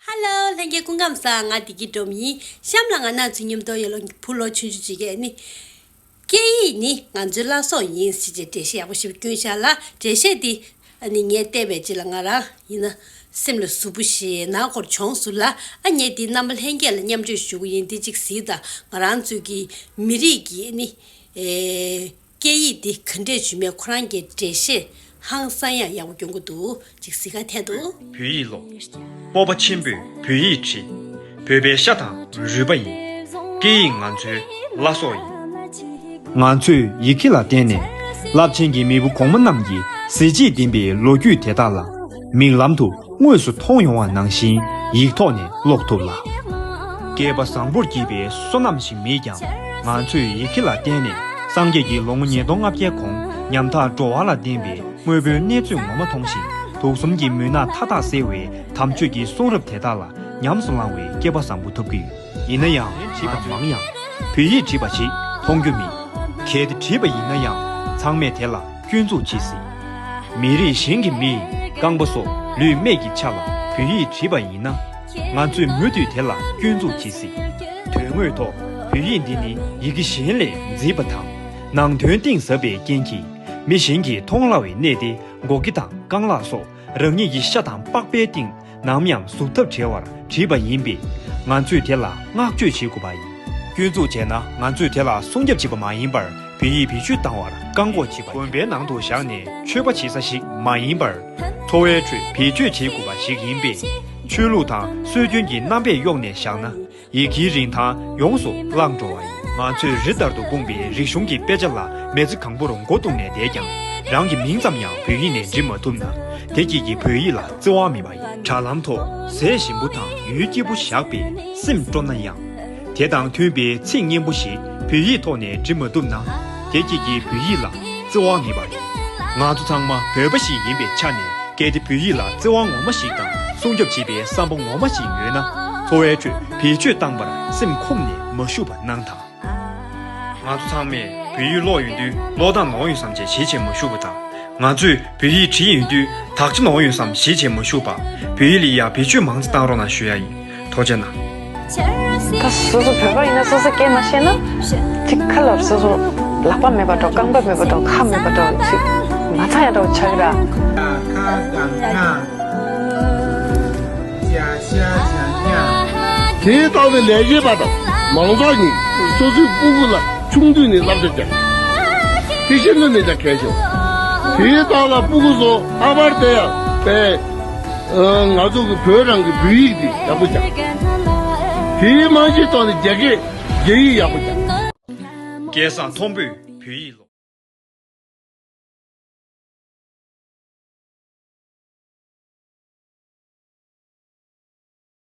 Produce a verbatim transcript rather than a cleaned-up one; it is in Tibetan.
ཧ་ལོ། ལྷན་རྒྱས་སྐུ་ཁམས་བཟང་། ང་བདེ་སྐྱིད་སྒྲོལ་མ་ཡིན། གཤམ་ལ་ང་རང་ཚོའི་མཉམ་དུ་ཡོད་ལ་བུ་ལོ་ཆུང་ཆུང་བྱེད་མཁན་ནི། སྐད་ཡིག་ནི་ང་ཚོའི་བླ་སྲོག་ཡིན་ཟེར་གྱི་འགྲེལ་བཤད་ཡག་པོ་ཞིག་བསྐྱོན་བཞག་ལ། འགྲེལ་བཤད་འདི་ཨ་ནི་ངས་བལྟས་པའི་རྗེས་ལ་ང་རང་ཡིན་ན་སེམས་ལ་ཟུག་པོ་ཞིག་ནང་ཁོར་བྱུང་སོང་ལ། ཨ་ངས་འདི་རྣམ་པ་ལྷན་རྒྱས་ལ་མཉམ་སྤྱོད་ཞུ་གི་ཡིན། འདི་གཅིག་གཟིགས་དང་། ང་རང་ཚོའི་གི་མི་རིགས་ཀྱི་ནི་ཨེ། སྐད་ཡིག་འདི་ག་འདྲས་བྱུང་མིན་ཁོ་རང་གིས་འགྲེལ་བཤད་ཧང་སང་ཡང་ཡག་པོ་སྐྱོན་གྱི་འདུག་ཅིག་གཟིགས་ག་འཐད་དོ། བོད་ཡིག་ལོ། སྤོབས་པ་ཆེན་པོས་བོད་ཡིག་བྲིས། བོད་པའི་ཤ་དང་རུས་པ་ཡིན། སྐད་ཡིག་ང་ཚོའི་བླ་སྲོག་ཡིན། ང་ཚོས་ཡི་གེ་ལ་བརྟེན་ནས་རླབས་ཆེན་གྱི་མེས་པོ་གོང་མ་རྣམས་ཀྱི་གཟི་བརྗིད་ལྡན་པའི་ལོ་རྒྱུས་དེ་དག་ལ་མིག་ལམ་དུ་དངོས་སུ་མཐོང་ཡོང་བ་ནང་བཞིན་ཡིག་ཐོག་ནས་ཀློག་ཐུབ་ལ། སྐལ་པ་བཟང་པོར་བགྱིས་པའི་བསོད་ནམས་ཤིག་མེད་ཀྱང་། ང་ཚོས་ཡི་གེ་ལ་བརྟེན་ནས་སངས་རྒྱས་ཀྱིས་ལོ་ངོ་ཉིས་སྟོང་ལྔ་བརྒྱའི་གོང་ཉམ་ཐག་འགྲོ་བ་ལ་བསྟན་པའི་དངོས་པོའི་གནས་ཚུལ་ངོ་མ་མཐོང་ཞིང་། དུག་གསུམ་གྱི་མུན་ནག་མཐའ་དག་སེལ་བའི་དམ་ཆོས་ཀྱི་གསུང་རབ་དེ་དག་ལ་ཉམས་སུ་བླང་བའི་སྐལ་པ་བཟང་པོ་ཐོབ་ཀྱི་ཡོད། ཡིན་ན་ཡང་བྲིས་པ་མང་ཡང་བོད་ཡིག་བྲིས་པ་ཞིག་མཐོང་རྒྱུ་མེད། གལ་ཏེ་བྲིས་པ་ཡིན་ན་ཡང་ཚང་མས་དེ་ལ་སྐྱོན་འཛུགས་བྱེད་སྲིད། མི་རིགས་གཞན་གྱི་མི་ཡི་རྐང་པ་སོགས་ལུས་སྨད་ཀྱི་ཆ་ལ་བོད་ཡིག་བྲིས་པ་ཡིན་ན། ང་ཚོས་མུ་མཐུད་དེ་ལ་སྐྱོན་འཛུགས་བྱེད་སྲིད། དོན་དངོས་ཐོག་བོད་ཡིག་འདི་ནི་ཡི་གེ་གཞན་ལས་མཛེས་པ་དང་། ནང་དོན་གཏིང་ཟབ་པའི་རྐྱེན་གྱིས་མི་གཞན་གྱིས་མཐོང་སླ་བའི་གནས་ཏེ། སྒོག་སྐེ་དང་རྐང་ལག་སོགས་རང་ཉིད་ཀྱི་ཤ་དང་པགས་པའི་སྟེང་ནམ་ཡང་ཟུག་ཐབས་བྲལ་བར་བྲིས་པ་ཡིན་པས། ང་ཚོས་དེ་ལ་བསྔགས་བརྗོད་བྱེད་དགོས་པ་ཡིན། སྐྱོན་འཛུགས་བྱས་ན་ང་ཚོས་དེ་ལ་སྲུང་སྐྱོབ་བྱེད་པ་མ་ཡིན་པར་བོད་ཡིག་བེད་སྤྱོད་བཏང་བར་བཀག་འགོག་བྱེད་པ་ཡིན། དགོན་པའི་ནང་དུ་བཞག་ནས་མཆོད་པ་བྱེད་ས་ཞིག་མ་ཡིན་པར། འཚོ་བའི་ཁྲོད་བེད་སྤྱོད་བྱེད་དགོས་པ་ཞིག་ཡིན་པས། ཆོས་ལུགས་དང་སྲོལ་རྒྱུན་གྱི་རྣམ་པས་གཡོགས་ནས་བཞག་ན། ཡི་གེའི་རིན་ཐང་ཡོངས་སུ་བརླག་འགྲོ་བ་ཡིན། ང་ཚོས་རི་ལྟར་དུ་སྤུངས་པའི་རིག་གཞུང་གི་དཔེ་ཆ་ལ་མི་ཚེ་གང་པོར་མགོ་བཏུམས་ནས་བསྡད་ཀྱང་། རང་གི་མིང་ཙམ་ཡང་བོད་ཡིག་ནས་འབྲི་མ་ཐུབ་ན། དེ་ཁྱེད་ཀྱིས་བོད་ཡིག་ལ་བརྩེ་བ་མེད་པ་ཡིན། དྲ་ལམ་ཐོག་ཟས་ཞིམ་པོ་དང་ཡུལ་སྐྱིད་པོ་བཞག་པས་སེམས་སྤྲོ་ན་ཡང་། དེ་དང་མཐུན་པའི་ཚིག་སྙན་པོ་ཞིག་བོད་ཡིག་ཐོག་ནས་འབྲི་མ་ཐུབ་ན། དེ་ཁྱེད་ཀྱིས་བོད་ཡིག་ལ་བརྩེ་བ་མེད་པ་ཡིན། ང་ཚོ་ཚང་མ་བོད་པ་ཞིག་ཡིན་པའི་ཆ་ནས། གལ་ཏེ་བོད་ཡིག་ལ་བརྩེ་བ་ངོ་མ་ཞིག་དང་སྲུང་སྐྱོབ་བྱེད་པའི་བསམ་པ་ངོ་མ་ཞིག་ཡོད་ན། འཚོ་བའི་ཁྲོད་བེད་སྤྱོད་བཏང་བར་སེམས་ཁོམ་ནས་མ་བཞུགས་པ་གནང་དང་། ང་ཚོ་ཚང་མས་བོད་ཡིག་ཀློག་ཡོང་དུས་ཀློག་སྟངས་ནོར་ཡོང་བསམ་བྱས་ཞིབ་བྱེད་མ་བཞུགས་པ་དང་། ང་ཚོས་བོད་ཡིག་བྲིས་ཡོང་དུས་དག་ཆ་ནོར་ཡོང་བསམ་ཞིབ་བྱེད་མ་བཞུགས་པ། བོད་ཡིག་ལ་ཡང་བེད་སྤྱོད་མང་ཙམ་བཏང་རོགས་གནང་ཞུ་ཡ་ཡིན། ཐུགས་རྗེ་གནང་། ད་སོ་སོ་བོད་པ་ཡིན་ན་སོ་སོ་སྐད་མ་ཤེས་ན། ཅིག་ཁ་ལ་སོ་སོ་ལག་པ་མེད་པ་འདྲ། རྐང་པ་མེད་པ་འདྲ། ཁ་མེད་པ་འདྲ། ཅིག་མ་ཚང་ཡ་འདྲ་བོ་ཆགས་ཀྱི་ར། དེའི་རྟགས་ནི་ལས་བྱེད་པ་དང་མང་ཚོགས་ཉིད་སོ་སོའི་སྤུ་གུ་ལ་ཆུང་དུས་ནས་བསླབ་བྱ་སྦྱང་། དེ་བཞིན་དུ་ནི་ཀྱང་གལ་ཆེ་བ། དེའི་རྟགས་ལ་སྤུ་གུ་ཚོ་ཨ་ཕར་བསྡད་ཡག་པས། ང་ཚོ་གི་བོད་རང་གི་བོད་ཡིག་འདི་ཡག་པོ་སྦྱང་། དེའི་རྨང་གཞིའི་ཐོག་ནས་རྒྱ་སྐད་རྒྱ་ཡིག་ཡག་པོ་སྦྱང་། སྐལ་བཟང་མཐོན་པོས་བོད་ཡིག་ལོ།